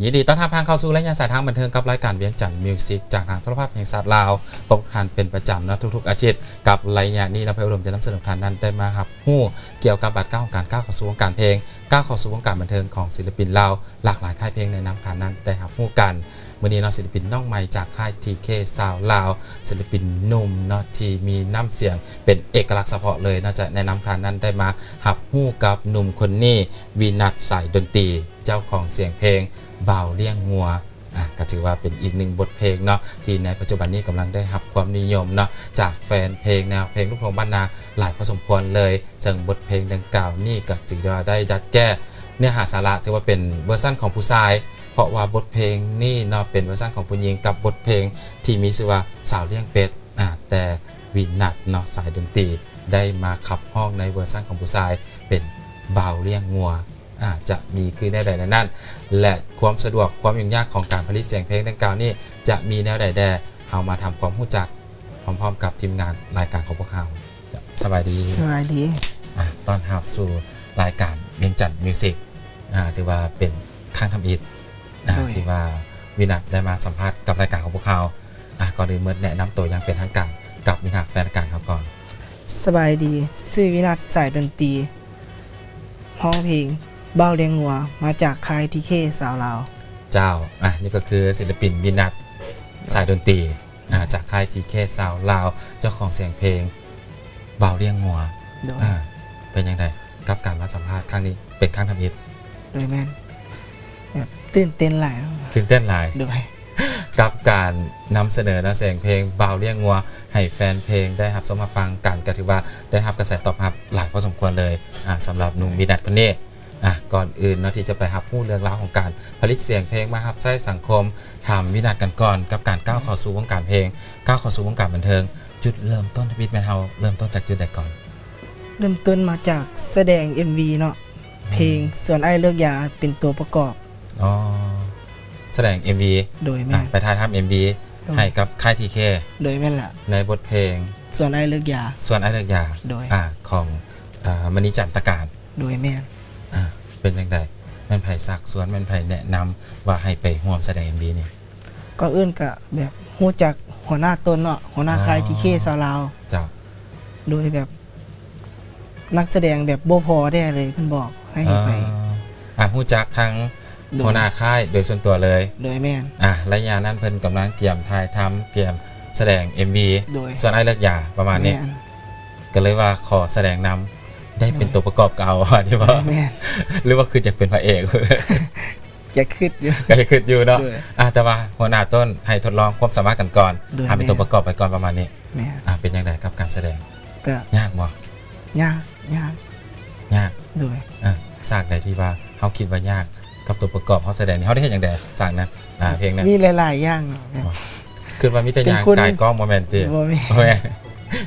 ຍິນດີຕ້ອນຮັບທ່ານເຂົ້າສູ່ໄລຍະສາຍທາງບັນເທີງກັບລາຍການວຽງຈັນມິວສິກ ຈາກທາງໂທລະພາບແຫ່ງຊາດລາວ. ພົບກັນເປັນປະຈຳເນາະ ທຸກໆອາທິດ ກັບໄລຍະນີ້ເນາະ ໄພອຸດົມຈະນຳສະເໜີທ່ານນັ້ນໄດ້ມາຮັບຮູ້ກ່ຽວກັບບາດກ້າວຂອງການກ້າວເຂົ້າສູ່ວົງການເພງ, ກ້າວເຂົ້າສູ່ວົງການບັນເທີງຂອງສິນລະປິນລາວ ຫຼາກຫຼາຍຄ້າຍເພງ ແນະນຳທ່ານນັ້ນໄດ້ຮັບຮູ້ກັນ. ມື້ນີ້ເນາະ ສິນລະປິນນ້ອງໃໝ່ຈາກຄ້າຍ ທີເຄ ຊາວລາວ, ສິນລະປິນໜຸ່ມເນາະ ທີ່ມີນ້ຳສຽງເປັນເອກະລັກສະເພາະເລີຍເນາະ ຈະແນະນຳທ່ານນັ້ນໄດ້ມາຮັບຮູ້ກັບໜຸ່ມຄົນນີ້ ວິນັດ ສາຍດົນຕີ ເຈົ້າຂອງສຽງເພງບ່າວລ້ຽງງົວ. ອາ ກໍຖືວ່າເປັນອີກໜຶ່ງບົດເພງເນາະ ທີ່ໃນປັດຈຸບັນນີ້ກຳລັງໄດ້ຮັບຄວາມນິຍົມເນາະ ຈາກແຟນເພງແນວເພງລູກທົ່ງບ້ານນາຫຼາຍພໍສົມຄວນເລີຍ. ເຊິ່ງບົດເພງດັ່ງກ່າວນີ້ກໍຖືວ່າໄດ້ດັດແກ້ເນື້ອຫາສາລະ ຖືວ່າເປັນເວີຊັນຂອງຜູ້ຊາຍ ເພາະວ່າບົດເພງນີ້ເນາະ ເປັນເວີຊັນຂອງຜູ້ຍິງ ກັບບົດເພງທີ່ມີຊື່ວ່າ ສາວລ້ຽງເປັດ. ອາ ແຕ່ວິນັດເນາະ ສາຍດົນຕີ ໄດ້ມາຂັບຮ້ອງໃນເວີຊັນຂອງຜູ້ຊາຍ ເປັນບ່າວລ້ຽງງົວ. ອາ ຈະມີຄືແນວໃດແນວນັ້ນ ແລະ ຄວາມສະດວກ ຄວາມຫຍຸ້ງຍາກຂອງການຜະລິດສຽງເພງດັ່ງກ່າວນີ້ ຈະມີແນວໃດແດ່ ເຮົາມາທຳຄວາມຮູ້ຈັກພ້ອມໆກັບທີມງານລາຍການຂອງພວກເຮົາ. ສະບາຍດີ. ສະບາຍດີ. ອາ ຕ້ອນຮັບສູ່ລາຍການວຽງຈັນມິວສິກ ອາ ຖືວ່າເປັນຄັ້ງທຳອິດ ອາ ໂດຍ ທີ່ວ່າວິນັດໄດ້ມາສຳພາດກັບລາຍການຂອງພວກເຮົາ. ອາ ກ່ອນອື່ນໝົດ ແນະນຳໂຕຢ່າງເປັນທາງການກັບມິດຮັກແຟນລາຍການເຮົາກ່ອນ. ສະບາຍດີ, ຊື່ວິນັດ ສາຍດົນຕີ ຮ້ອງເພງບ່າວລ້ຽງງົວ ມາຈາກຄ້າຍ ທີເຄ ຊາວລາວ. ເຈົ້າ ອາ ນີ້ກໍຄືສິນລະປິນວິນັດ ສາຍດົນຕີ ອາ ຈາກຄ້າຍ ທີເຄ ຊາວລາວ ເຈົ້າຂອງສຽງເພງບ່າວລ້ຽງງົວ. ໂດຍ. ອາ ເປັນຈັ່ງໃດກັບການມາສຳພາດຄັ້ງນີ້ ເປັນຄັ້ງທຳອິດ? ໂດຍ ແມ່ນ ແບບຕື່ນເຕັ້ນຫຼາຍ. ຕື່ນເຕັ້ນຫຼາຍ. ໂດຍ. ກັບການນຳສະເໜີເນາະ ສຽງເພງບ່າວລ້ຽງງົວ ໃຫ້ແຟນເພງໄດ້ຮັບຊົມຮັບຟັງກັນ ກໍຖືວ່າໄດ້ຮັບກະແສຕອບຮັບຫຼາຍພໍສົມຄວນເລີຍ ອາ ສຳລັບໜຸ່ມວິນັດຄົນນີ້. ອາ ກ່ອນອື່ນເນາະ ທີ່ຈະໄປຮັບຮູ້ເລື່ອງລາວຂອງການຜະລິດສຽງເພງມາຮັບໃຊ້ສັງຄົມ, ຖາມວິນັດກັນກ່ອນ ກັບການກ້າວເຂົ້າສູ່ວົງການເພງ, ກ້າວເຂົ້າສູ່ວົງການບັນເທີງ, ຈຸດເລີ່ມຕົ້ນທຳອິດແມ່ນເຮົາເລີ່ມຕົ້ນຈາກຈຸດໃດກ່ອນ? ເລີ່ມຕົ້ນມາຈາກສະແດງເອັມວີເນາະ ເພງ ອືມ ຊວນອ້າຍເລີກຢາ ເປັນຕົວປະກອບ. ອໍ ສະແດງເອັມວີ. ໂດຍ ແມ່ນ. ອາ ໄປຖ່າຍທຳເອັມວີ ໂດຍ ໃຫ້ກັບຄ້າຍ ທີເຄ. ໂດຍ ແມ່ນລະ. ໃນບົດເພງ ຊວນອ້າຍເລີກຢາ. ຊວນອ້າຍເລີກຢາ. ໂດຍ. ອາ ຂອງ ອາ ມະນີຈັນຕະການ. ໂດຍ ແມ່ນ. ອາ ເປັນຈັ່ງໃດ? ແມ່ນໃຜຊັກຊວນ? ແມ່ນໃຜແນະນຳວ່າໃຫ້ໄປຮ່ວມສະແດງເອັມວີນີ້? ກ່ອນອື່ນກະແບບຮູ້ຈັກຫົວໜ້າຕົ້ນເນາະ ຫົວໜ້າ ອໍ ຄ້າຍ ທີເຄ ຊາວລາວ. ເຈົ້າ. ໂດຍແບບ ນັກສະແດງແບບບໍ່ພໍແດ່ເລີຍ ເພິ່ນບອກໃຫ້ ອ່າ ໄປ. ອ່າ ຮູ້ຈັກທາງ ໂດຍ ຫົວໜ້າຄ້າຍໂດຍສ່ວນຕົວເລີຍ. ໂດຍ ແມ່ນ. ອ່າ ໄລຍະນັ້ນເພິ່ນກຳລັງກຽມຖ່າຍທຳ ກຽມສະແດງເອັມວີ. ໂດຍ. ຊວນອ້າຍເລີກຢາ ປະມານນີ້. ແມ່ນ. ກໍເລີຍວ່າຂໍສະແດງນຳ ໄດ້ເປັນ ໂດຍ ຕົວປະກອບກໍເອົາ ວ່ານີ້ບໍ? ໂດຍ ແມ່ນ. ຫຼືວ່າຄືຢາກເປັນພະເອກ? ຢາກຄຶດຢູ່. ກໍຢາກຄຶດຢູ່ເນາະ. ໂດຍ. ອ່າ ແຕ່ວ່າຫົວໜ້າຕົ້ນໃຫ້ທົດລອງຄວາມສາມາດກັນກ່ອນ. ໂດຍ. ອ່າ ເປັນ ແມ່ນ ຕົວປະກອບໄປກ່ອນ ປະມານນີ້. ແມ່ນ. ອ່າ ເປັນຈັ່ງໃດກັບການສະແດງ? ກໍ ຍາກບໍ່? ຍາກ ຍາກ. ຍາກ. ໂດຍ. ອ່າ ສາກໃດທີ່ວ່າເຮົາຄິດວ່າຍາກ ກັບຕົວປະກອບເຮົາສະແດງນີ້ ເຮົາໄດ້ເຮັດຫຍັງແດ່ ສາກນັ້ນ? ອ່າ ເພງນັ້ນ ມີຫຼາຍໆຢ່າງເນາະ. ຄິດວ່າມີແຕ່ຍ່າງກາຍກ້ອງ ບໍ່ແມ່ນຕິ? ບໍ່ແມ່ນ. ບໍ່ແມ່ນ.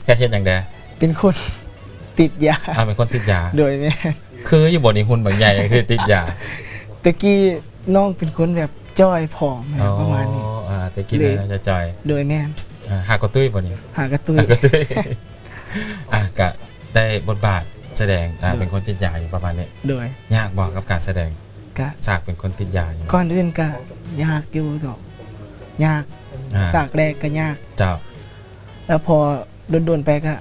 ເຮັດ ເຮັດຫຍັງແດ່? ເປັນຄົນຕິດຢາ. ອ່າ ເປັນຄົນຕິດຢາ. ໂດຍ ແມ່ນ. ຄືຢູ່ບໍ່ນີ້ ຫຸ່ນບັກໃຫຍ່ ຄືຕິດຢາ? ແຕ່ກີ້ນ້ອງເປັນຄົນແບບຈ່ອຍຜອມ ອໍ ປະມານນີ້. ອ່າ ແຕ່ກີ້ນ້ອງຈະຈ່ອຍ. ໂດຍ ແມ່ນ. ອ່າ ຫາກະຕຸ້ຍບໍ່ນີ້? ຫາກະຕຸ້ຍ. ຫາກະຕຸ້ຍ. ອ່າ ກະໄດ້ບົດບາດສະແດງ ອ່າ ໂດຍ ເປັນຄົນຕິດຢາຢູ່ປະມານນີ້. ໂດຍ. ຍາກບໍ່ກັບການສະແດງ? ກະ ສາກເປັນຄົນຕິດຢາຢູ່. ກ່ອນອື່ນກະຍາກຢູ່ດອກ. ຍາກ. ອ່າ ສາກແລກກະຍາກ. ເຈົ້າ. ແລ້ວພໍດົນໆໄປກະ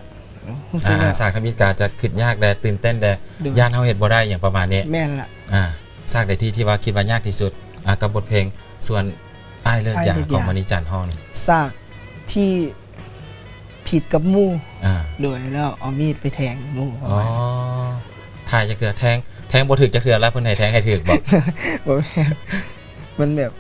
ຮູ້ສຶກວ່າ ອ່າ ສາກທຳອິດກະຈະຄຶດຍາກແດ່ ຕື່ນເຕັ້ນແດ່ ໂດຍ ຢ້ານເຮົາເຮັດບໍ່ໄດ້ ຫຍັງປະມານນີ້. ແມ່ນລະ. ອ່າ ສາກໃດທີ່ ທີ່ວ່າຄິດວ່າຍາກທີ່ສຸດ? ອ່າ ກັບບົດເພງຊວນອ້າຍເລີກຢາ ອ້າຍເລີກຢາ ຂອງມະນີຈັນຮ້ອງນີ້. ສາກທີ່ຜິດກັບໝູ່. ອ່າ ໂດຍ ແລ້ວເອົາມີດໄປແທງໝູ່. ອໍ ປະມານນີ້. ຖ່າຍຈັກເທື່ອ ແທງ ແທງບໍ່ຖືກຈັກເທື່ອ ແລ້ວເພິ່ນໃຫ້ແທງໃຫ້ຖືກບໍ? ບໍ່ແມ່ນ. ມັນແບບ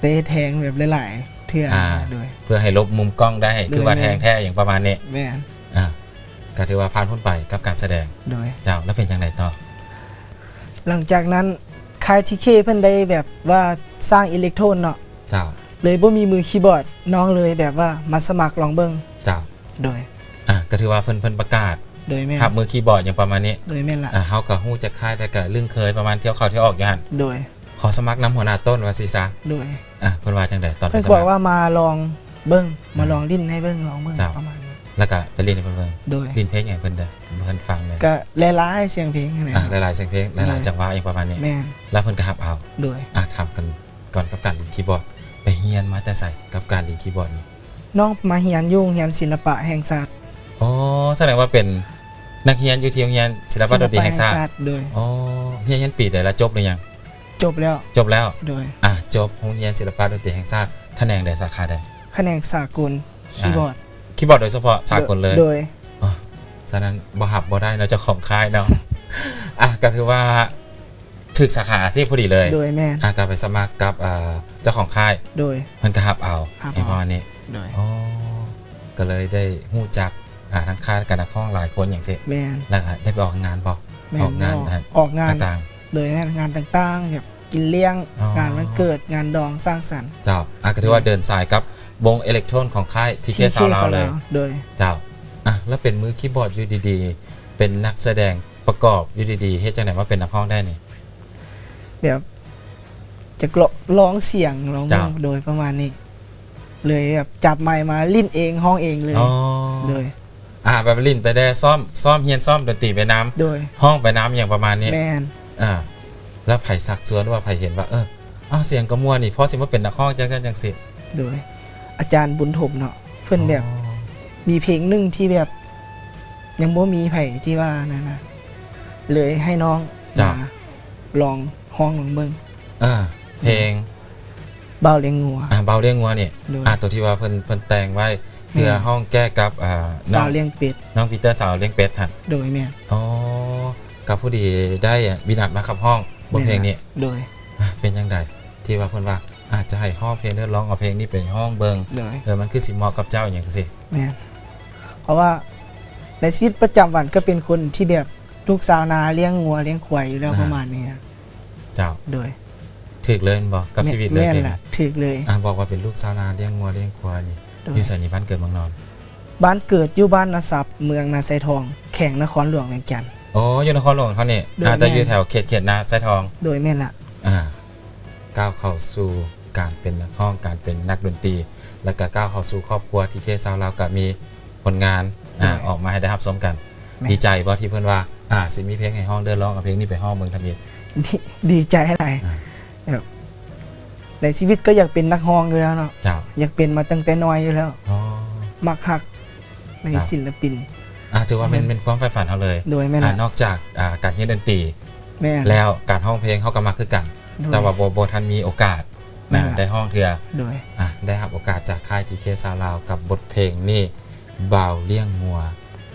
ໄປເຮັດແທງແບບຫຼາຍໆເທື່ອ. ອ່າ ໂດຍ ເພື່ອໃຫ້ຫຼົບມຸມກ້ອງໄດ້ ໂດຍ ຄືວ່າແທງແທ້ ຫຍັງປະມານນີ້. ແມ່ນ. ອ່າ ກໍຖືວ່າຜ່ານພົ້ນໄປກັບການສະແດງ. ໂດຍ. ເຈົ້າ. ແລ້ວເປັນຈັ່ງໃດຕໍ່? ຫຼັງຈາກນັ້ນ ຄ້າຍ ທີເຄ ເພິ່ນໄດ້ແບບວ່າສ້າງອີເລັກໂທນເນາະ. ເຈົ້າ. ເລີຍບໍ່ມີມືຄີບອດ ນ້ອງເລີຍແບບວ່າມາສະໝັກລອງເບິ່ງ. ເຈົ້າ. ໂດຍ. ອ່າ ກໍຖືວ່າເພິ່ນ ເພິ່ນປະກາດ. ໂດຍ ແມ່ນ. ຮັບມືຄີບອດ ຫຍັງປະມານນີ້. ໂດຍ ແມ່ນລະ. ອ່າ ເຮົາກໍຮູ້ຈັກຄ້າຍ ແຕ່ກໍລຶ້ງເຄີຍປະມານ ທ່ຽວເຂົ້າທ່ຽວອອກຢູ່ຫັ້ນ. ໂດຍ. ຂໍສະໝັກນຳຫົວໜ້າຕົ້ນວ່າຊີ້ຊະ. ໂດຍ. ອ່າ ເພິ່ນວ່າຈັ່ງໃດຕອນໄປສະໝັກ? ເພິ່ນບອກວ່າມາລອງເບິ່ງ ອືມ ມາລອງຫຼິ້ນໃຫ້ເບິ່ງ ລອງເບິ່ງ. ເຈົ້າ. ປະມານນີ້. ແລ້ວກໍໄປຫຼິ້ນໃຫ້ເພິ່ນເບິ່ງ. ໂດຍ. ຫຼິ້ນເພງຫຍັງໃຫ້ເພິ່ນ ເພິ່ນຟັງແດ່? ກໍຫຼາຍໆສຽງເພງຫັ້ນແຫຼະ. ອ່າ ຫຼາຍໆສຽງເພງ ຫຼາຍໆ ໂດຍ ຈັງຫວະຫຍັງປະມານນີ້. ແມ່ນ. ແລ້ວເພິ່ນກໍຮັບເອົາ. ໂດຍ. ອ່າ ຖາມກັນ ກ່ອນກັບການຫຼິ້ນຄີບອດ? ໄປຮຽນມາແຕ່ໃສກັບການຫຼິ້ນຄີບອດນີ້? ນ້ອງມາຮຽນຢູ່ໂຮງຮຽນສິລະປະແຫ່ງຊາດ. ອໍ ສະແດງວ່າເປັນນັກຮຽນຢູ່ທີ່ໂຮງຮຽນສິລະປະດົນຕີແຫ່ງຊາດ. ໂດຍ. ອໍ ຮຽນ ຮຽນປີໃດລະ? ຈົບຫຼືຍັງ? ຈົບແລ້ວ. ຈົບແລ້ວ. ໂດຍ. ອ່າ ຈົບໂຮງຮຽນສິລະປະດົນຕີແຫ່ງຊາດ ຂະແໜງໃດ? ສາຂາໃດ? ຂະແໜງສາກົນ ອ່າ ຄີບອດ. ຄີບອດໂດຍສະເພາະ ສາກົນເລີຍ. ໂດຍ. ອໍ ສະນັ້ນບໍ່ຮັບບໍ່ໄດ້ເນາະ ເຈົ້າຂອງຄ້າຍເນາະ. ອ່າ ກໍຖືວ່າ ຖືກສາຂາອາຊີບພໍດີເລີຍ. ໂດຍ ແມ່ນ. ອ່າ ກໍໄປສະໝັກກັບ ເອີ ເຈົ້າຂອງຄ້າຍ. ໂດຍ. ເພິ່ນກໍຮັບເອົາ ຮັບເອົາ ໃນຕອນນີ້. ໂດຍ. ອໍ ກໍເລີຍໄດ້ຮູ້ຈັກ ອ່າ ທັງຄ້າຍກັບນັກຮ້ອງຫຼາຍຄົນຫຍັງຊີ້. ແມ່ນ. ແລ້ວກໍໄດ້ໄປອອກງານບໍ່? ແມ່ນ. ອອກງານ ອອກ ອອກງານຕ່າງໆ. ໂດຍ ແມ່ນ ງານຕ່າງໆ ແບບກິນລ້ຽງ ອໍ ງານວັນເກີດ ງານດອງສັງສັນ. ເຈົ້າ. ອ່າ ກໍຖືວ່າເດີນສາຍກັບວົງເອເລັກໂທນຂອງຄ້າຍ ທີເຄ ຊາວລາວ ເລີຍ. ໂດຍ. ເຈົ້າ. ອ່າ ແລ້ວເປັນມືຄີບອດຢູ່ດີໆ ເປັນນັກສະແດງ ປະກອບຢູ່ດີໆ ເຮັດຈັ່ງໃດມາເປັນນັກຮ້ອງໄດ້ນີ້? ແບບ ຈະລອງສຽງລອງ ເຈົ້າ ໂດຍປະມານນີ້ ເລີຍແບບຈັບໄມມາຫຼິ້ນເອງ ຮ້ອງເອງເລີຍ. ອໍ ໂດຍ. ອ່າ ແບບຫຼິ້ນໄປແດ່ ຊ້ອມ ຊ້ອມ ຮຽນຊ້ອມດົນຕີໄປນຳ. ໂດຍ. ຮ້ອງໄປນຳ ຫຍັງປະມານນີ້. ແມ່ນ. ອ່າ ແລ້ວໃຜຊັກຊວນ ຫຼືວ່າໃຜເຫັນວ່າ ເອີ ອ້າວ ສຽງກໍມ່ວນນີ້ ພໍຊິມາເປັນນັກຮ້ອງ ຈັ່ງຊັ້ນຈັ່ງຊີ້? ໂດຍ ອາຈານບຸນທົບເນາະ ເພິ່ນແບບ ອໍ ມີເພງໜຶ່ງທີ່ແບບ ຍັງບໍ່ມີໃຜທີ່ວ່ານັ້ນນະ ເລີຍໃຫ້ນ້ອງ ເຈົ້າ ມາລອງຮ້ອງເບິ່ງ. ອ່າ ເພງ ບ່າວລ້ຽງງົວ. ອ່າ ບ່າວລ້ຽງງົວນີ້. ໂດຍ. ອ່າ ຕົວທີ່ວ່າເພິ່ນ ເພິ່ນແຕ່ງໄວ້ ເພື່ອ ແມ່ນ ຮ້ອງແກ້ກັບ ອ່າ ສາວລ້ຽງເປັດ ນ້ອງປີເຕີ ສາວລ້ຽງເປັດຫັ້ນ. ໂດຍ ແມ່ນ. ອໍ ກໍພໍດີໄດ້ວິນັດມາຂັບຮ້ອງບົດເພງນີ້. ແມ່ນລະ. ໂດຍ. ອ່າ ເປັນຈັ່ງໃດ ທີ່ວ່າເພິ່ນວ່າ ອາດຈະໃຫ້ຮ້ອງເພງເດີ ລອງເອົາເພງນີ້ໄປຮ້ອງເບິ່ງ. ໂດຍ. ເອີ ມັນຄືຊິເໝາະກັບເຈົ້າ ຫຍັງຊີ້. ແມ່ນ. ເພາະວ່າໃນຊີວິດປະຈຳວັນກໍເປັນຄົນທີ່ແບບ ລູກຊາວນາລ້ຽງງົວລ້ຽງຄວາຍຢູ່ແລ້ວ ອ່າ ປະມານນີ້ນະ. ເຈົ້າ. ໂດຍ. ຖືກເລີຍແມ່ນບໍ່ ກັບຊີວິດເລີຍ? ແມ່ນລະ ຖືກເລີຍ. ອ່າ ບອກວ່າເປັນລູກຊາວນາລ້ຽງງົວລ້ຽງຄວາຍນີ້. ໂດຍ. ຢູ່ໃສນີ້ ບ້ານເກີດເມືອງນອນ? ບ້ານເກີດຢູ່ບ້ານນາຊັບ ເມືອງນາຊາຍທອງ ແຂວງນະຄອນຫຼວງວຽງຈັນ. ອໍ ຢູ່ນະຄອນຫຼວງເຮົານີ້. ໂດຍ. ອ່າ ແຕ່ຢູ່ແຖວເຂດ ເຂດນາຊາຍທອງ. ໂດຍ ແມ່ນລະ. ອ່າ ກ້າວເຂົ້າສູ່ການເປັນນັກຮ້ອງ ການເປັນນັກດົນຕີ ແລ້ວກໍກ້າວເຂົ້າສູ່ຄອບຄົວ ທີເຄ ຊາວລາວ ກໍມີຜົນງານ ອ່າ ໂດຍ ອອກມາໃຫ້ໄດ້ຮັບຊົມກັນ. ແມ່ນ. ດີໃຈບໍ່ທີ່ເພິ່ນວ່າ ອ່າ ຊິມີເພງໃຫ້ຮ້ອງເດີ ລອງເອົາເພງນີ້ໄປຮ້ອງເບິ່ງທຳອິດ? ດີ ດີໃຈຫຼາຍ. ອ່າ ແບບ ໃນຊີວິດກໍຢາກເປັນນັກຮ້ອງຢູ່ແລ້ວເນາະ. ເຈົ້າ. ຢາກເປັນມາຕັ້ງແຕ່ນ້ອຍຢູ່ແລ້ວ. ອໍ ມັກຮັກໃນ ເຈົ້າ ສິນລະປິນ. ອ່າ ຖືວ່າແມ່ນ ແມ່ນ ແມ່ນຄວາມໃຝ່ຝັນເຮົາເລີຍ. ໂດຍ ແມ່ນ. ອ່າ ນອກຈາກ ອ່າ ການຮຽນດົນຕີ ແມ່ນ ແລ້ວ ການຮ້ອງເພງເຮົາກໍມັກຄືກັນ. ໂດຍ. ແຕ່ວ່າບໍ່ ບໍ່ທັນມີໂອກາດ ແມ່ນລະ ໄດ້ຮ້ອງເທື່ອ. ໂດຍ. ອ່າ ໄດ້ຮັບໂອກາດຈາກຄ້າຍ ທີເຄ ຊາວລາວ ກັບບົດເພງນີ້ ບ່າວລ້ຽງງົວ.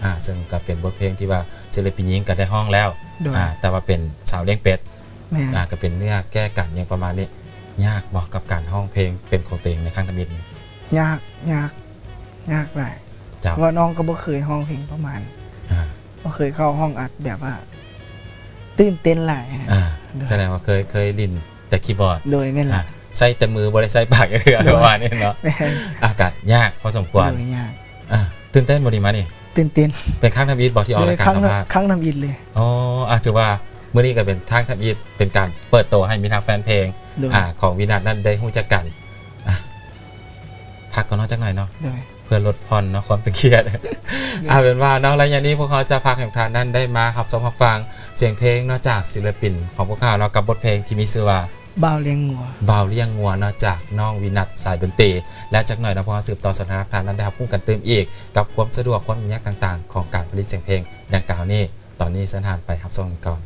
ອ່າ ເຊິ່ງກໍເປັນບົດເພງທີ່ວ່າສິນລະປິນຍິງກໍໄດ້ຮ້ອງແລ້ວ. ໂດຍ. ອ່າ ແຕ່ວ່າເປັນສາວລ້ຽງເປັດ. ແມ່ນ. ອ່າ ກໍເປັນເນື້ອແກ້ກັນຫຍັງປະມານນີ້. ຍາກບໍ່ກັບການຮ້ອງເພງເປັນຂອງຕົວເອງໃນຄັ້ງທຳອິດນີ້? ຍາກ ຍາກ ຍາກຫຼາຍ. ເຈົ້າ. ເພາະວ່ານ້ອງກໍບໍ່ເຄີຍຮ້ອງເພງປະມານ ອ່າ ບໍ່ເຄີຍເຂົ້າຫ້ອງອັດ ແບບວ່າຕື່ນເຕັ້ນຫຼາຍ. ອ່າ ໂດຍ. ສະແດງວ່າເຄີຍ ເຄີຍຫຼິ້ນແຕ່ຄີບອດ. ໂດຍ ແມ່ນລະ. ອ່າ ໃຊ້ແຕ່ມື ບໍ່ໄດ້ໃຊ້ປາກຈັກເທື່ອ. ໂດຍ. ປະມານນີ້ເນາະ. ແມ່ນ. ອ່າ ກໍຍາກພໍສົມຄວນ. ໂດຍ ຍາກ. ອ່າ ຕື່ນເຕັ້ນບໍ່ນີ້ມານີ້? ຕື່ນເຕັ້ນ. ເປັນຄັ້ງທຳອິດບໍ່ທີ່ອອກລາຍການສຳພາດ? ໂດຍ ຄັ້ງ ຄັ້ງທຳອິດເລີຍ. ອໍ ອ່າ ຖືວ່າມື້ນີ້ກໍເປັນຄັ້ງທຳອິດ ເປັນການເປີດໂຕໃຫ້ມິດຮັກແຟນເພງ ໂດຍ ອ່າ ຂອງວິນັດນັ້ນໄດ້ຮູ້ຈັກກັນ. ອ່າ ພັກກ່ອນເນາະ ຈັກໜ້ອຍເນາະ. ໂດຍ. ເພື່ອລົດຜ່ອນເນາະ ຄວາມຕຶງຄຽດ. ໂດຍ. ເອົາເປັນວ່າເນາະ ໄລຍະນີ້ພວກເຮົາຈະພາໃຫ້ທຸກທ່ານນັ້ນໄດ້ມາຮັບຊົມຮັບຟັງສຽງເພງເນາະ ຈາກສິນລະປິນຂອງພວກເຮົາເນາະ ກັບບົດເພງທີ່ມີຊື່ວ່າ ບ່າວລ້ຽງງົວ. ບ່າວລ້ຽງງົວເນາະ ຈາກນ້ອງວິນັດສາຍດົນຕີ. ແລ້ວຈັກໜ້ອຍເນາະ ພວກເຮົາສືບຕໍ່ສົນທະນາກັບທ່ານນັ້ນ ໄດ້ຮັບຮູ້ກັນຕື່ມອີກ ກັບຄວາມສະດວກ ຄວາມຫຍຸ້ງຍາກຕ່າງໆ ຂອງການຜະລິດສຽງເພງດັ່ງກ່າວນີ້. ຕອນນີ້ເຊີນທ່ານໄປຮັບຊົມກັນກ່ອນ.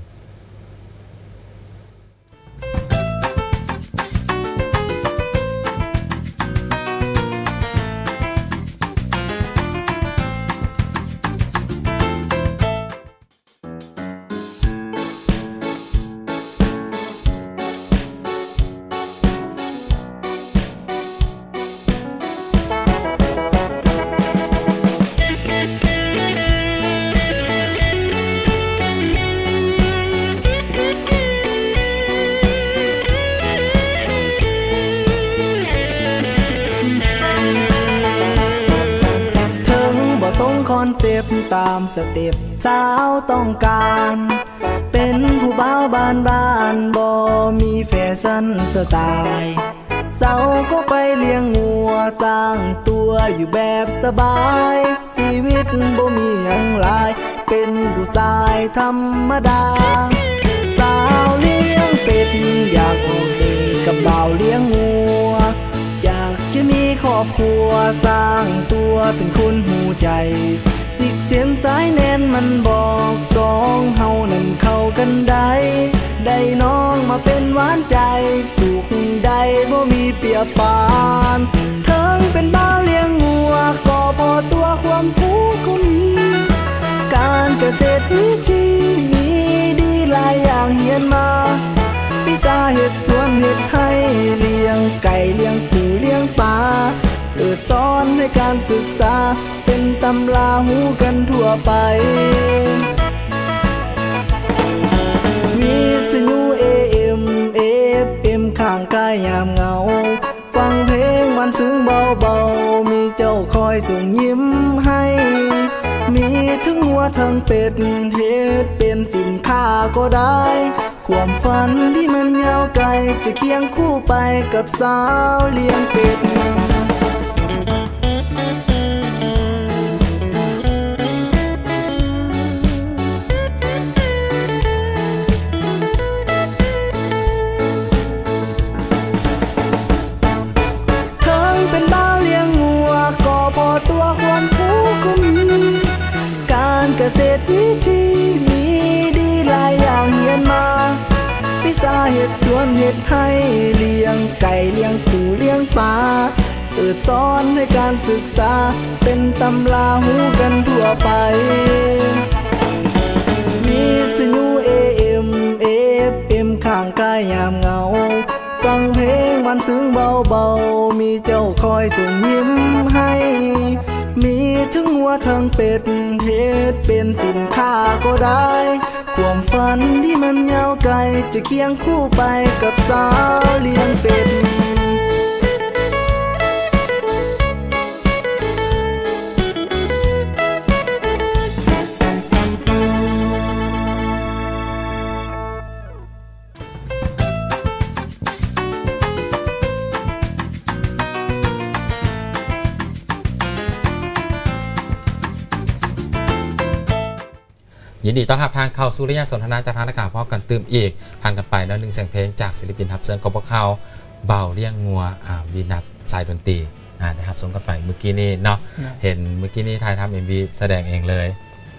ເຖິງບໍ່ຕົງຄອນເຊັບຕາມສະເຕັບ ສາວຕ້ອງການ ເປັນຜູ້ບ່າວບ້ານໆ ບໍ່ມີແຟຊັ່ນສະໄຕ ເຊົາກໍໄປລ້ຽງງົວ ສ້າງຕົວຢູ່ແບບສະບາຍ ຊີວິດບໍ່ມີຫຍັງຫຼາຍ ເປັນຜູ້ຊາຍທຳມະດາ ສາວລ້ຽງເປັດ ຢາກອອກເດີດກັບ ບ່າວລ້ຽງງົວ ຢາກຈະມີຄອບຄົວ ສ້າງຕົວເປັນຄົນຮູ້ໃຈ ສິກເສັ້ນສາຍແໜ້ນມັນບອກ ສອງເຮົານັ້ນເຂົ້າກັນໄດ້ ໄດ້ນ້ອງມາເປັນຫວານໃຈ ສຸກໄດ້ບໍ່ມີປຽບປານ ເຖິງເປັນບ່າວລ້ຽງງົວ ກໍບໍ່ຕົວະຄວາມຮູ້ກໍມີ ການກະເສດວິຖີ ມີດີຫຼາຍຢ່າງຮຽນມາ ວິຊາເຮັດສວນເຮັດໄຮ່ ລ້ຽງໄກ່ລ້ຽງປູລ້ຽງປາ ເອີສອນໃຫ້ການສຶກສາ ເປັນຕຳລາຮູ້ກັນທົ່ວໄປ ວິທະຍຸ ເອເອັມ ເອເອັຟເອັມ ຂ້າງກາຍຍາມເຫງົາ ຟັງເພງມັນຊຶງເບົາໆ ມີເຈົ້າຄອຍສົ່ງຍິ້ມໃຫ້ ມີທັງງົວທັງເປັດ ເຮັດເປັນສິນຄ້າກໍໄດ້ ຄວາມຝັນທີ່ມັນຍາວໄກ ຈະຄຽງຄູ່ໄປກັບສາວລ້ຽງເປັດ. ເຖິງເປັນບ່າວລ້ຽງງົວ ກໍບໍ່ຕົວະຄວາມຮູ້ກໍມີ ການກະເສດວິຖີ ມີດີຫຼາຍຢ່າງຮຽນມາ ວິຊາເຮັດສວນເຮັດໄຮ່ ລ້ຽງໄກ່ລ້ຽງປູລ້ຽງປາ ເອີສອນໃຫ້ການສຶກສາ ເປັນຕຳລາຮູ້ກັນທົ່ວໄປ ວິທະຍຸ ເອເອັມ ເອເອັຟເອັມ ຂ້າງກາຍຍາມເຫງົາ ຟັງເພງມັນຊຶງເບົາໆ ມີເຈົ້າຄອຍສົ່ງຍິ້ມໃຫ້ ມີທັງງົວທັງເປັດ ເຮັດເປັນສິນຄ້າກໍໄດ້ ຄວາມຝັນທີ່ມັນຍາວໄກ ຈະຄຽງຄູ່ໄປກັບສາວລ້ຽງເປັດ. ຍິນດີຕ້ອນຮັບທ່ານເຂົ້າສູ່ໄລຍະສົນທະນາຈາກທາງລາຍການ ພໍ້ກັນຕື່ມອີກ ຜ່ານກັນໄປເນາະ ໜຶ່ງສຽງເພງຈາກສິລະປິນຮັບເຊີນຂອງພວກເຮົາ ບ່າວລ້ຽງງົວ ອາ ວິນັດ ສາຍດົນຕີ ອາ ໄດ້ຮັບຊົມກັນໄປມື້ກີ້ນີ້ເນາະ ເຫັນມື້ກີ້ນີ້ຖ່າຍທຳເອັມວີສະແດງເອງເລີຍ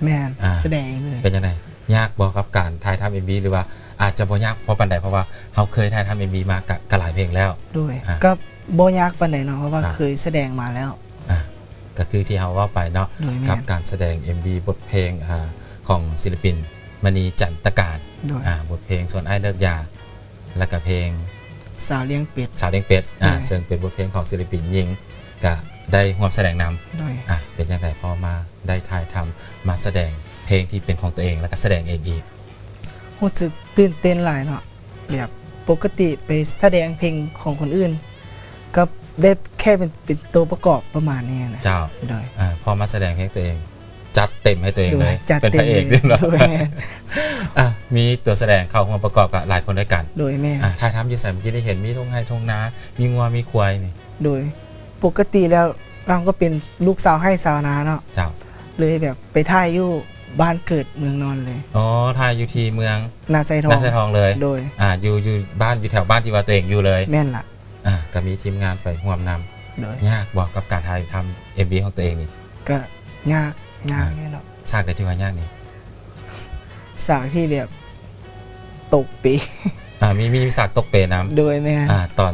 ແມ່ນ ອາ ສະແດງເອງເລີຍ ເປັນຈັ່ງໃດ ຍາກບໍ່ກັບການຖ່າຍທຳເອັມວີ ຫຼືວ່າອາດຈະບໍ່ຍາກພໍປານໃດ ເພາະວ່າເຮົາເຄີຍຖ່າຍທຳເອັມວີມາກະ ກະຫຼາຍເພງແລ້ວ ໂດຍ ອາ ກໍບໍ່ຍາກປານໃດເນາະ ເພາະວ່າເຄີຍສະແດງມາແລ້ວ ອາ ກໍຄືທີ່ເຮົາເວົ້າໄປເນາະ ກັບການສະແດງເອັມວີບົດເພງ ອາ ຂອງສິລະປິນ ມະນີ ຈັນຕະການ ໂດຍ ອາ ບົດເພງ ຊວນອ້າຍເລີກຢາ ແລ້ວກະເພງ ສາວລ້ຽງເປັດ ສາວລ້ຽງເປັດ ອາ ໂດຍ ເຊິ່ງເປັນບົດເພງຂອງສິລະປິນຍິງ ກະໄດ້ຮ່ວມສະແດງນຳ ໂດຍ ອາ ເປັນຈັ່ງໃດ ພໍມາໄດ້ຖ່າຍທຳ ມາສະແດງເພງທີ່ເປັນຂອງຕົວເອງ ແລ້ວກະສະແດງເອງອີກ? ຮູ້ສຶກຕື່ນເຕັ້ນຫຼາຍເນາະ ແບບປົກກະຕິໄປສະແດງເພງຂອງຄົນອື່ນ ກໍໄດ້ແຄ່ເປັນ ເປັນໂຕປະກອບປະມານນີ້ນະ ເຈົ້າ ໂດຍ ອາ ພໍມາສະແດງເພງຕົວເອງ ຈັດເຕັມໃຫ້ຕົວເອງເລີຍ ໂດຍ ຈັດເຕັມເລີຍ ເປັນພະເອກເລີຍ ໂດຍ ແມ່ນ ອາ ມີຕົວສະແດງເຂົ້າຮ່ວມປະກອບກະຫຼາຍຄົນດ້ວຍກັນ ໂດຍ ແມ່ນ ອາ ຖ່າຍທຳຢູ່ໃສ? ເມື່ອກີ້ໄດ້ເຫັນມີທົ່ງໄຮ່ທົ່ງນາ ມີງົວມີຄວາຍນີ້ ໂດຍ ປົກກະຕິແລ້ວ ລາວກໍເປັນລູກຊາວໄຮ່ຊາວນາເນາະ ເຈົ້າ ເລີຍແບບໄປຖ່າຍຢູ່ບ້ານເກີດເມືອງນອນເລີຍ ອໍ ຖ່າຍຢູ່ທີ່ເມືອງນາໄຊທອງ ນາໄຊທອງເລີຍ ໂດຍ ອາ ຢູ່ ຢູ່ບ້ານ ຢູ່ແຖວບ້ານທີ່ວ່າຕົວເອງຢູ່ເລີຍ ແມ່ນລະ ອາ ກໍມີທີມງານໄປຮ່ວມນຳ ໂດຍ ຍາກບໍ່ກັບການຖ່າຍທຳເອັມວີຂອງຕົວເອງນີ້? ກໍຍາກ ຍາກ ອາ ຢູ່ເນາະ ສາກໃດທີ່ວ່າຍາກນີ້? ສາກທີ່ແບບຕົກເປ ອາ ມີ ມີ ມີສາກຕົກເປນຳ ໂດຍ ແມ່ນ ອາ ຕອນ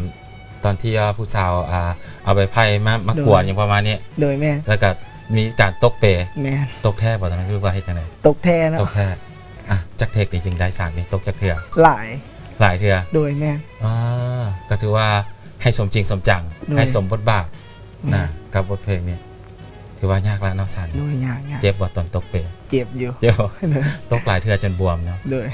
ຕອນທີ່ວ່າຜູ້ສາວ ອາ ເອົາໃບໄຜ່ມາ ມາກວນ ໂດຍ ຫຍັງປະມານນີ້ ໂດຍ ແມ່ນ ແລ້ວກໍມີການຕົກເປ ແມ່ນ ຕົກແທ້ບໍ່ຕອນນັ້ນ ຫຼືວ່າເຮັດຈັ່ງໃດ? ຕົກແທ້ເນາະ ຕົກແທ້ ອາ ຈັກເທັກນີ້ຈຶ່ງໄດ້ສາກນີ້ ຕົກຈັກເທື່ອ? ຫຼາຍ ຫຼາຍເທື່ອ ໂດຍ ແມ່ນ ອາ ກໍຖືວ່າໃຫ້ສົມຈິງສົມຈັງ ໂດຍ ໃຫ້ສົມບົດບາດ ແມ່ນ ນະ ກັບບົດເພງນີ້ ຖືວ່າຍາກລະເນາະ ສາກນີ້ ໂດຍ ຍາກ ຍາກ ເຈັບບໍ່ຕອນຕົກເປ? ເຈັບຢູ່ ເຈັບບໍ່? ໂດຍ ຕົກຫຼາຍເທື່ອຈົນບວມເນາະ ໂດຍ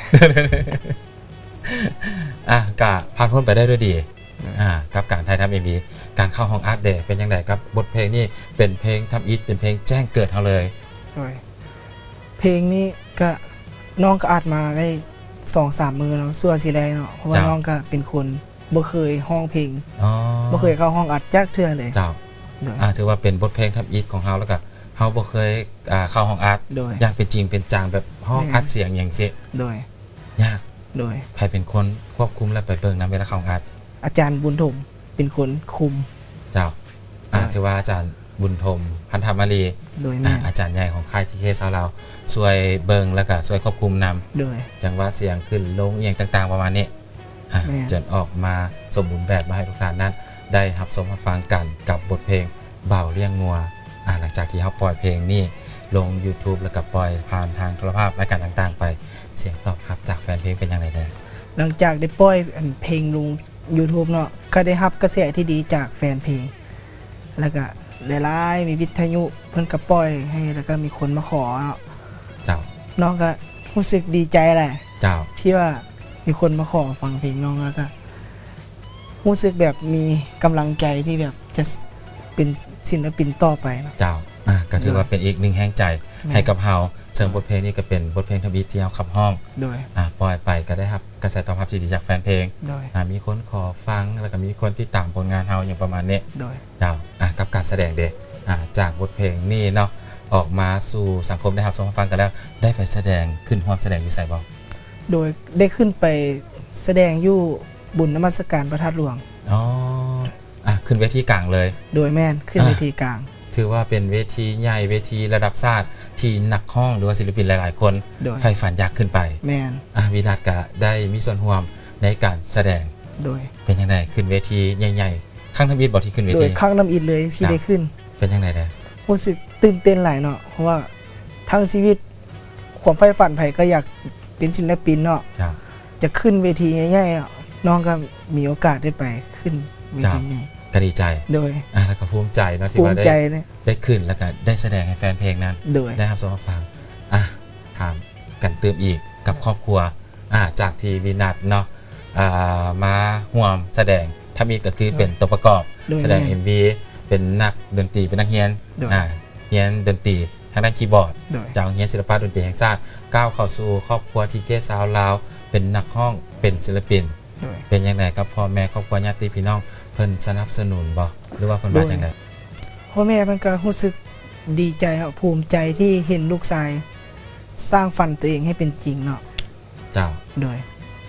ອາ ກະຜ່ານພົ້ນໄປໄດ້ດ້ວຍດີ ໂດຍ ອາ ກັບການຖ່າຍທຳເອັມວີ ການເຂົ້າຫ້ອງອັດເດ ເປັນຈັ່ງໃດກັບບົດເພງນີ້? ເປັນເພງທຳອິດ ເປັນເພງແຈ້ງເກີດເຮົາເລີຍ ໂດຍ ເພງນີ້ກະ ນ້ອງກະອັດມາໄດ້ສອງສາມມື້ແລ້ວ ຊົ່ວຊິໄດ້ເນາະ ເພາະວ່າ ເຈົ້າ ນ້ອງກະເປັນຄົນບໍ່ເຄີຍຮ້ອງເພງ ອໍ ບໍ່ເຄີຍເຂົ້າຫ້ອງອັດຈັກເທື່ອເລີຍ ເຈົ້າ ໂດຍ ອາ ຖືວ່າເປັນບົດເພງທຳອິດຂອງເຮົາ ແລ້ວກະເຮົາບໍ່ເຄີຍ ອາ ເຂົ້າຫ້ອງອັດ ໂດຍ ຢ່າງເປັນຈິງເປັນຈັງ ແບບຮ້ອງ ແມ່ນ ອັດສຽງຫຍັງຊີ້ ໂດຍ ຍາກ ໂດຍ ໃຜເປັນຄົນຄວບຄຸມ ແລະ ໄປເບິ່ງນຳເວລາເຂົ້າອັດ? ອາຈານບຸນຖົມເປັນຄົນຄຸມ. ເຈົ້າ ອ່າ ໂດຍ ຖືວ່າອາຈານບຸນຖົມ ພັນທະມາລີ ໂດຍ ອ່າ ແມ່ນ ອາຈານໃຫຍ່ຂອງຄ້າຍ ທີເຄ ຊາວລາວ ຊ່ວຍເບິ່ງ ແລ້ວກະຊ່ວຍຄວບຄຸມນຳ ໂດຍ ຈັງຫວະສຽງຂຶ້ນລົງ ອີ່ຫຍັງຕ່າງໆ ປະມານນີ້ ອ່າ ແມ່ນ ຈົນອອກມາສົມບູນແບບ ມາໃຫ້ທຸກທ່ານນັ້ນໄດ້ຮັບຊົມຮັບຟັງກັນກັບບົດເພງບ່າວລ້ຽງງົວ. ອ່າ ຫຼັງຈາກທີ່ເຮົາປ່ອຍເພງນີ້ລົງ YouTube ແລ້ວກະປ່ອຍຜ່ານທາງໂທລະພາບ ລາຍການຕ່າງໆ ໄປ ສຽງຕອບຮັບຈາກແຟນເພງເປັນຈັ່ງໃດແດ່? ຫຼັງຈາກໄດ້ປ່ອຍ ອັນ ເພງລົງ YouTube ເນາະ ກະໄດ້ຮັບກະແສທີ່ດີຈາກແຟນເພງ ແລ້ວກະຫຼາຍໆ ມີວິທະຍຸເພິ່ນກະປ່ອຍໃຫ້ ແລ້ວກະມີຄົນມາຂໍເນາະ. ເຈົ້າ ນ້ອງກະຮູ້ສຶກດີໃຈຫຼາຍ ເຈົ້າ ທີ່ວ່າມີຄົນມາຂໍຟັງເພງນ້ອງ ແລ້ວກະຮູ້ສຶກແບບມີກຳລັງໃຈທີ່ແບບຈະເປັນສິນລະປິນຕໍ່ໄປເນາະ. ເຈົ້າ ອ່າ ກະຖືວ່າ ໂດຍ ເປັນອີກໜຶ່ງແຮງໃຈ ແມ່ນ ໃຫ້ກັບເຮົາ ເຊິ່ງ ໂດຍ ບົດເພງນີ້ກະເປັນບົດເພງທຳອິດທີ່ເຮົາຂັບຮ້ອງ ໂດຍ ອ່າ ປ່ອຍໄປກະໄດ້ຮັບກະແສຕອບຮັບທີ່ດີຈາກແຟນເພງ ໂດຍ ອ່າ ມີຄົນຂໍຟັງ ແລ້ວກະມີຄົນຕິດຕາມຜົນງານເຮົາ ຫຍັງປະມານນີ້ ໂດຍ ເຈົ້າ. ອ່າ ກັບການສະແດງເດ ອ່າ ຈາກບົດເພງນີ້ເນາະ ອອກມາສູ່ສັງຄົມໄດ້ຮັບຊົມຮັບຟັງກັນແລ້ວ ໄດ້ໄປສະແດງ ຂຶ້ນຮ່ວມສະແດງຢູ່ໃສບໍ່? ໂດຍ ໄດ້ຂຶ້ນໄປສະແດງຢູ່ບຸນນະມັດສະການພະທາດຫຼວງ. ອໍ ອ່າ ຂຶ້ນເວທີກາງເລີຍ. ໂດຍ ແມ່ນ ຂຶ້ນເວທີກາງ ອ່າ ຖືວ່າເປັນເວທີໃຫຍ່ ເວທີລະດັບຊາດ ທີ່ນັກຮ້ອງ ຫຼືວ່າສິນລະປິນຫຼາຍໆຄົນ ໂດຍ ໃຝ່ຝັນຢາກຂຶ້ນໄປ. ແມ່ນ ອ່າ ວິນັດກະໄດ້ມີສ່ວນຮ່ວມໃນການສະແດງ. ໂດຍ ເປັນຈັ່ງໃດ ຂຶ້ນເວທີໃຫຍ່ໆ ຄັ້ງທຳອິດບໍ່ທີ່ຂຶ້ນເວທີ? ໂດຍ ຄັ້ງທຳອິດເລີຍທີ່ ເຈົ້າ ໄດ້ຂຶ້ນ. ເປັນຈັ່ງໃດແດ່? ຮູ້ສຶກຕື່ນເຕັ້ນຫຼາຍເນາະ ເພາະວ່າທັງຊີວິດ ຄວາມໃຝ່ຝັນໃຜກະຢາກເປັນສິນລະປິນເນາະ ເຈົ້າ ຢາກຂຶ້ນເວທີໃຫຍ່ໆເນາະ ນ້ອງກະມີໂອກາດໄດ້ໄປຂຶ້ນເວທີໃຫຍ່ ເຈົ້າ ກະດີໃຈ ໂດຍ ອ່າ ແລ້ວກະພູມໃຈເນາະ ທີ່ວ່າໄດ້ ພູມໃຈເລີຍ ໄດ້ຂຶ້ນ ແລ້ວກະໄດ້ສະແດງໃຫ້ແຟນເພງນັ້ນ ໂດຍ ໄດ້ຮັບຊົມຮັບຟັງ. ອ່າ ຖາມກັນຕື່ມອີກກັບຄອບຄົວ ອ່າ ຈາກທີ່ວິນັດເນາະ ອ່າ ມາຮ່ວມສະແດງ ທຳອິດກະຄື ໂດຍ ເປັນຕົວປະກອບ ໂດຍ ສະແດງ ແມ່ນ ເອັມວີ ເປັນນັກດົນຕີ ເປັນນັກຮຽນ ໂດຍ ອ່າ ຮຽນດົນຕີທາງດ້ານຄີບອດ ໂດຍ ຈາກໂຮງຮຽນສິລະປະດົນຕີແຫ່ງຊາດ ກ້າວເຂົ້າສູ່ຄອບຄົວ ທີເຄ ຊາວລາວ ເປັນນັກຮ້ອງ ເປັນສິນລະປິນ. ໂດຍ ເປັນຈັ່ງໃດກັບພໍ່ແມ່ ຄອບຄົວ ຍາດຕິພີ່ນ້ອງ ເພິ່ນສະໜັບສະໜູນບໍ່ ຫຼືວ່າເພິ່ນວ່າຈັ່ງໃດ? ໂດຍ ພໍ່ແມ່ເພິ່ນກະຮູ້ສຶກດີໃຈ ພູມໃຈທີ່ເຫັນລູກຊາຍສ້າງຝັນຕົວເອງໃຫ້ເປັນຈິງເນາະ. ເຈົ້າ ໂດຍ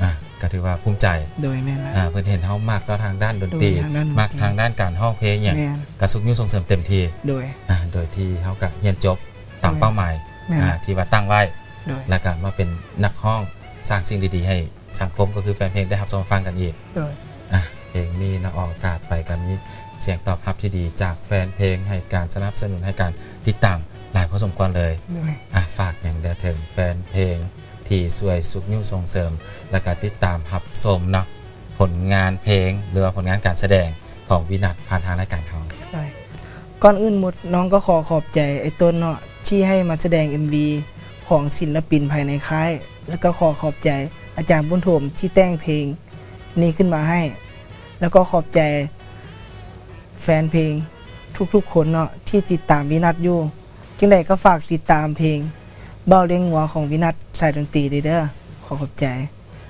ອ່າ ກະຖືວ່າພູມໃຈ ໂດຍ ແມ່ນລະ ອ່າ ເພິ່ນເຫັນເຮົາມັກເນາະ ທາງດ້ານດົນຕີ ໂດຍ ທາງດ້ານດົນຕີ ມັກທາງດ້ານການຮ້ອງເພງຫຍັງ ແມ່ນ ກະຊຸກຍູ້ສົ່ງເສີມເຕັມທີ່ ໂດຍ ອ່າ ໂດຍທີ່ເຮົາກະຮຽນຈົບຕາມເປົ້າໝາຍ ໂດຍ ແມ່ນລະ ອ່າ ທີ່ວ່າຕັ້ງໄວ້ ໂດຍ ແລ້ວກະມາເປັນນັກຮ້ອງ ສ້າງສິ່ງດີໆໃຫ້ສັງຄົມ ກະຄືແຟນເພງໄດ້ຮັບຊົມຟັງກັນອີກ ໂດຍ ອ່າ ເພງນີ້ເນາະ ອອກອາກາດໄປກະມີສຽງຕອບຮັບທີ່ດີຈາກແຟນເພງ ໃຫ້ການສະໜັບສະໜູນ ໃຫ້ການຕິດຕາມຫຼາຍພໍສົມຄວນເລີຍ ໂດຍ ອ່າ ຝາກຫຍັງແດ່ເຖິງແຟນເພງ ທີ່ຊ່ວຍຊຸກຍູ້ສົ່ງເສີມ ແລ້ວກະຕິດຕາມຮັບຊົມເນາະ ຜົນງານເພງ ຫຼືວ່າຜົນງານການສະແດງຂອງວິນັດ ຜ່ານທາງລາຍການເຮົາ. ກ່ອນອື່ນໝົດ ນ້ອງກະຂໍຂອບໃຈອ້າຍຕົ້ນເນາະ ທີ່ໃຫ້ມາສະແດງເອັມວີຂອງສິນລະປິນພາຍໃນຄ້າຍ ແລ້ວກະຂໍຂອບໃຈອາຈານບຸນຖົມທີ່ແຕ່ງເພງນີ້ຂຶ້ນມາໃຫ້ ແລ້ວກະຂອບໃຈແຟນເພງທຸກໆຄົນເນາະ ທີ່ຕິດຕາມວິນັດຢູ່. ຈັ່ງໃດກະຝາກຕິດຕາມເພງບ່າວລ້ຽງງົວຂອງວິນັດສາຍດົນຕີເດີ. ຂໍຂອບໃຈ.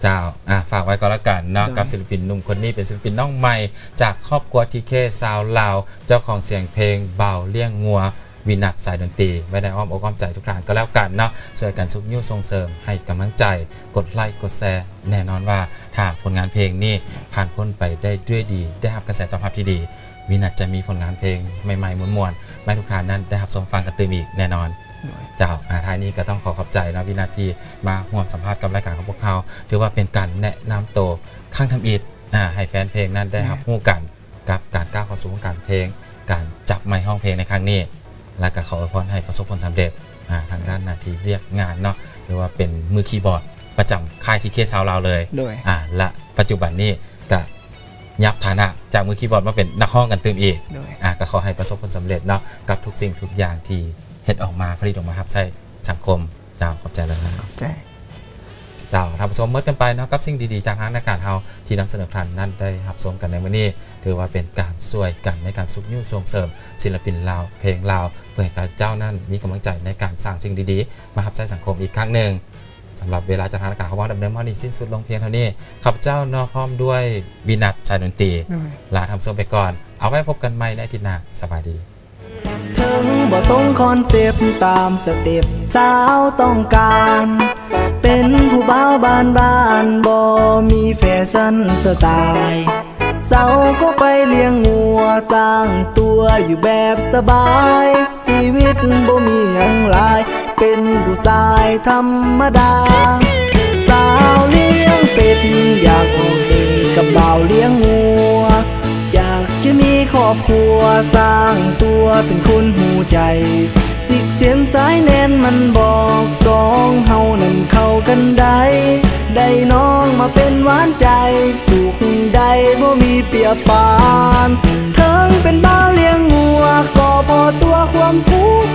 ເຈົ້າ ອ່າ ຝາກໄວ້ກໍແລ້ວກັນເນາະ ໂດຍ ກັບສິລະປິນໜຸ່ມຄົນນີ້ ເປັນສິລະປິນນ້ອງໃໝ່ຈາກຄອບຄົວ ທີເຄ ຊາວລາວ ເຈົ້າຂອງສຽງເພງບ່າວລ້ຽງງົວ ວິນັດສາຍດົນຕີ ໄວ້ໃນອ້ອມອົກອ້ອມໃຈທຸກທ່ານກໍແລ້ວກັນເນາະ ຊ່ວຍກັນຊຸກຍູ້ສົ່ງເສີມ ໃຫ້ກຳລັງໃຈ ກົດໄລ້ກົດແຊ. ແນ່ນອນວ່າຖ້າຜົນງານເພງນີ້ຜ່ານພົ້ນໄປໄດ້ດ້ວຍດີ ໄດ້ຮັບກະແສຕອບຮັບທີ່ດີ ວິນັດຈະມີຜົນງານເພງໃໝ່ໆ ມ່ວນໆ ມາໃຫ້ທຸກທ່ານນັ້ນໄດ້ຮັບຊົມຟັງກັນຕື່ມອີກແນ່ນອນ. ໂດຍ ເຈົ້າ ອ່າ ທ້າຍນີ້ກະຕ້ອງຂໍຂອບໃຈເນາະ ວິນັດທີ່ມາຮ່ວມສຳພາດກັບລາຍການຂອງພວກເຮົາ ຖືວ່າເປັນການແນະນຳໂຕຄັ້ງທຳອິດ ອ່າ ໃຫ້ແຟນເພງນັ້ນໄດ້ ແມ່ນ ຮັບຮູ້ກັນ ກັບການກ້າວເຂົ້າສູ່ວົງການເພງ ການຈັບໄມຮ້ອງເພງໃນຄັ້ງນີ້ ແລະກະຂໍອວຍພອນໃຫ້ປະສົບຜົນສຳເລັດ ອ່າ ທາງດ້ານໜ້າທີ່ວຽກງານເນາະ ຫຼືວ່າເປັນມືຄີບອດປະຈຳຄ້າຍ ທີເຄ ຊາວລາວເລີຍ. ໂດຍ ອ່າ ແລະປັດຈຸບັນນີ້ກະ ຍັບຖານະຈາກມືຄີບອດມາເປັນນັກຮ້ອງກັນຕື່ມອີກ. ໂດຍ ອ່າ ກະຂໍໃຫ້ປະສົບຜົນສຳເລັດເນາະ ກັບທຸກສິ່ງທຸກຢ່າງທີ່ເຮັດອອກມາ ຜະລິດອອກມາຮັບໃຊ້ສັງຄົມ. ເຈົ້າ ຂອບໃຈຫຼາຍໆ. ຂອບໃຈ. ເຈົ້າ ທ່ານຜູ້ຊົມ ໝົດກັນໄປເນາະ ກັບສິ່ງດີໆຈາກທາງລາຍການເຮົາ ທີ່ນຳສະເໜີທ່ານນັ້ນໄດ້ຮັບຊົມກັນໃນມື້ນີ້ ຖືວ່າເປັນການຊ່ວຍກັນໃນການຊຸກຍູ້ສົ່ງເສີມສິນລະປິນລາວ ເພງລາວ ເພື່ອໃຫ້ເຂົາເຈົ້ານັ້ນມີກຳລັງໃຈໃນການສ້າງສິ່ງດີໆມາຮັບໃຊ້ສັງຄົມອີກຄັ້ງໜຶ່ງ. ສຳລັບເວລາຈາກທາງລາຍການຂອງເຮົາດຳເນີນມານີ້ ສິ້ນສຸດລົງພຽງເທົ່ານີ້. ຂ້າພະເຈົ້າເນາະ ພ້ອມດ້ວຍວິນັດ ສາຍດົນຕີ ໂດຍ ລາທ່ານຜູ້ຊົມໄປກ່ອນ. ເອົາໄວ້ພົບກັນໃໝ່ໃນອາທິດໜ້າ. ສະບາຍດີ. ເຖິງບໍ່ຕົງຄອນເຊັບຕາມສະເຕັບສາວຕ້ອງການ ເປັນຜູ້ບ່າວບ້ານໆ ບໍ່ມີແຟຊັນສະຕາຍ ເຊົ້າກໍໄປລ້ຽງງົວ ສ້າງຕົວຢູ່ແບບສະບາຍ ຊີວິດບໍ່ມີຫຍັງຫຼາຍ ເປັນຜູ້ຊາຍທຳມະດາ ສາວລ້ຽງເປັດ ຢາກອອກເດີດກັບບ່າວລ້ຽງງົວ ຢາກຈະມີຄອບຄົວ ສ້າງຕົວເປັນຄົນຮູ້ໃຈ ສິກເຊັນສາຍແນນມັນບອກ ສອງເຮົານັ້ນເຂົ້າກັນໄດ້ ໄດ້ນ້ອງມາເປັນຫວານໃຈ ສຸກໃດບໍ່ມີປຽບປານ ເຖິງເປັນບ່າວລ້ຽງງົວ ກໍພໍຕົວຄວາມຜູກ